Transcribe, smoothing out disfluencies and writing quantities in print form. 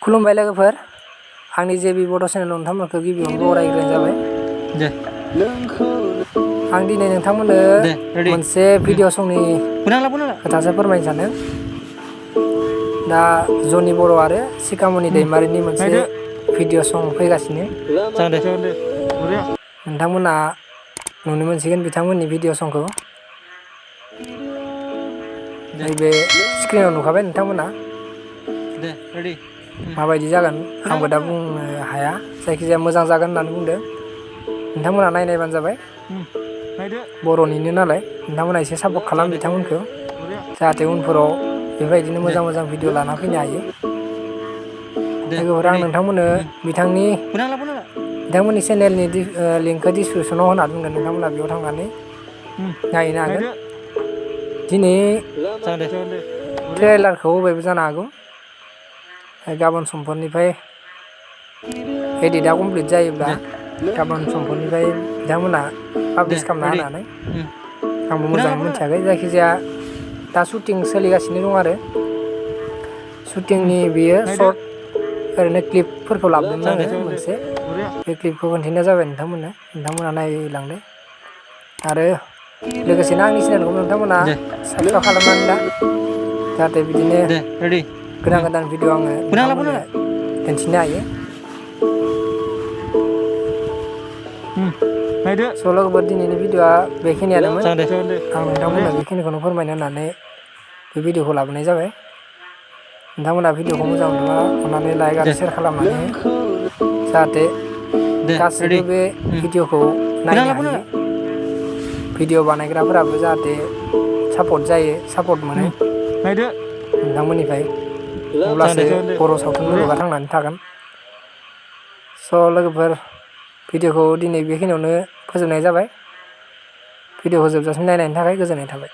खुलुमबाय लोगोफोर आंनि जेबि बड' चेनेल नोंथांमोनखौ गिबियावनो बरायग्रोनाय जाबाय। दे आं दिनै नोंथांमोननो दे रेडि मोनसे भिडिअ संनि खोथासो फोरमायनो सानदों। दा जनि बर' आरो सिकामनि दैमारिनि मोनसे नायदो भिडिअ सं फैगासिनो। जागोन दे बरिया नोंथांमोना नुनो मोनसिगोन बिथांमोननि भिडिअ संखौ। दे नैबे स्क्रिनाव नुखाबाय नोंथांमोना दे रेडि माबायदि जागोन आंबो दा बुंनो हाया, जायखिजाया मोजां जागोन होननानै बुंदों। नोंथांमोना नायनायबानो जाबाय, नायदो बर'निनो नालाय। नोंथांमोना एसे सापर्ट खालाम जागोन दे बिथांमोनखौ, बरिया जाहाथे उनफोराव बेबायदिनो दे मोजां मोजां भिडिअ लाना फैनो हायो। दे लोगोफोर आं रेडि नोंथांमोननो बिथांमोननि चेनेलनि लिंकखौ डिसक्रिपसनाव होना दोनगोन, नोंथांमोना बेयाव थांनानै नायहैनो हागोन। नायदो दिनै जागोन दे बरिया ट्रेलारखौ होबायबो जानो हागौ। गाबोन समफोरनिफ्राय एडिटआ कमप्लिट जायोब्ला दे गाबोन समफोरनिफ्राय बिथांमोना दे पाब्लिस खालामना रेडि होनो हानाय। आंबो मोजाङै मिथियाखै, जायखिजाया दा शुटिं सोलिगासिनो दं आरो शुटिंनि बेयो नायदो सर्ट ओरैनो क्लिपफोरखौ लाबोदोंमोन जागोन आङो दे मोनसे। बरिया बे क्लिपखौ खोन्थिनाय जाबाय नोंथांमोना नायलांदो। आरो लोगोसेनो आंनि चेनेलखौ नोंथांमोना दे साबसक्राइब खालामनानै ला, जाहाथे बिदिनो दे रेडि गोदान गोदान भिडिअ आङो नोंथांमोननो दिन्थिनो हायो। नायदो स' लोगोफोर दिनैनि भिडिअआ बेखिनियानोमोन। जागोन दे आं बरिया नोंथांमोननो बेखिनिखौनो फोरमायनो होननानै बे भिडिअखौ लाबोनाय जाबाय। नोंथांमोना भिडिअखौ मोजां मोनोबा अननानै लाइक आरो दे शेयार खालामनानै हो, जाहाथे दे रेडि गासैबो बे भिडिअखौ नायनो हायो। भिडिअ बानायग्राफोराबो जाहाथे सापर्ट जायो, सापर्ट मोनो नायदो नोंथांमोननिफ्राय, जागोन अब्लासो दे बर' सावथुन बरिया मुलुगा थांनानै थागोन। स' लोगोफोर भिडिअखौ दिनै बेखिनियावनो फोजोबनाय जाबाय। भिडिअखौ जोबजासिम नायनायनि थाखाय गोजोननाय थाबाय।